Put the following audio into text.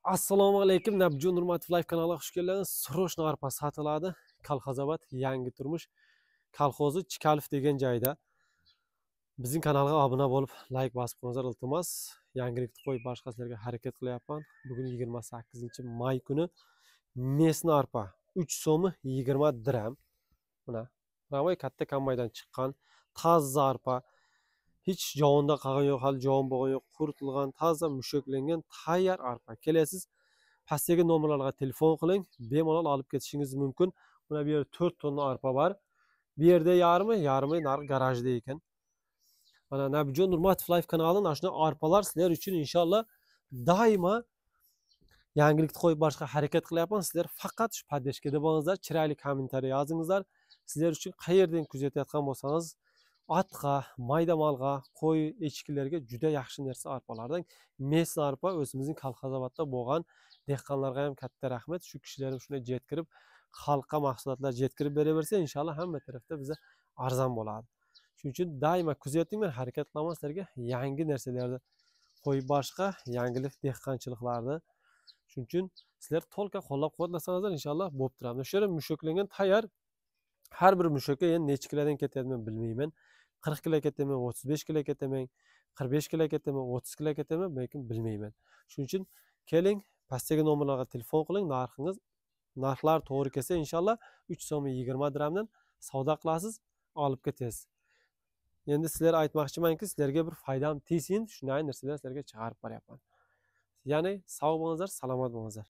Assalomu alaykum, Nabjon Nurmatov Live kanaliga xush keldingiz. Срочно arpa sotiladi. Kolxozobod yangi turmush kolxozi Chikalov degan joyda. Bizning kanalga obuna bo'lib, like bosib qo'yinglar, iltimos. Yangilikni qo'yib boshqa sizlarga harakat qilyapman. Bugun 28 may kuni местный arpa 3 so'mi 20 dirham. Mana, Ramay katta kombaydan chiqqan toza arpa. Hech javonda qolgan yo'q, hali javon bo'lgan yo'q, quritilgan, toza mushaklangan tayyor arpa. Kelasiz, pastdagi nomerlarga telefon qiling, bemalol olib ketishingiz mumkin. Mana bu yerda 4 tonna arpa bor. Bu yerda yarmi, yarmi nari garajda ekan. Mana Nabijon Nurmatov Live kanali ana shunday arpalar sizlar uchun inshaalloh doimo yangilikni qo'yib borishga harakat qilyapman. Sizlar faqat shu поддержка da bo'lingizlar, chiroyli kommentariy yozingizlar. Sizlar uchun qayerdan kuzatayotgan bo'lsangiz, otga, mayda molga, qo'y, echkilarga juda yaxshi narsa arpalardan. Местный arpa o'zimizning Kolxozobodda bo'lgan dehqonlarga ham katta rahmat. Shu kishilar ham shunday yetkirib, xalqqa mahsulotlar yetkirib beraversa, inshaalloh hamma tarafda biza arzon bo'ladi. Shuning uchun doimo kuzating, men harakat qilaman sizlarga yangi narsalarni qo'yib borishga, yangilik dehqonchiliklarni. Shuning uchun sizlar to'liq qo'llab-quvvatlasangizlar, inshaalloh bo'lib turadi. Shu yerda mushaklangan tayyor. Har bir mushakka endi necha kilodan ketadi men bilmayman. 40 kilo ketadimi, 35 kilo ketadimi, 45 kilo ketadimi, 30 kilo ketadimi, lekin bilmayman. Shuning uchun keling, pastdagi nomerlarga telefon qiling, narxingiz narxlar to'g'ri kelsa, inshaalloh 3 so'm 20 dirhamdan savdo qilasiz, olib ketasiz. Endi sizlar aytmoqchimanki, sizlarga bir foydam tegsin, shunday narsalar sizlarga chiqarib boryapman. Ya'ni sog' bo'lingizlar, salomat bo'lingizlar.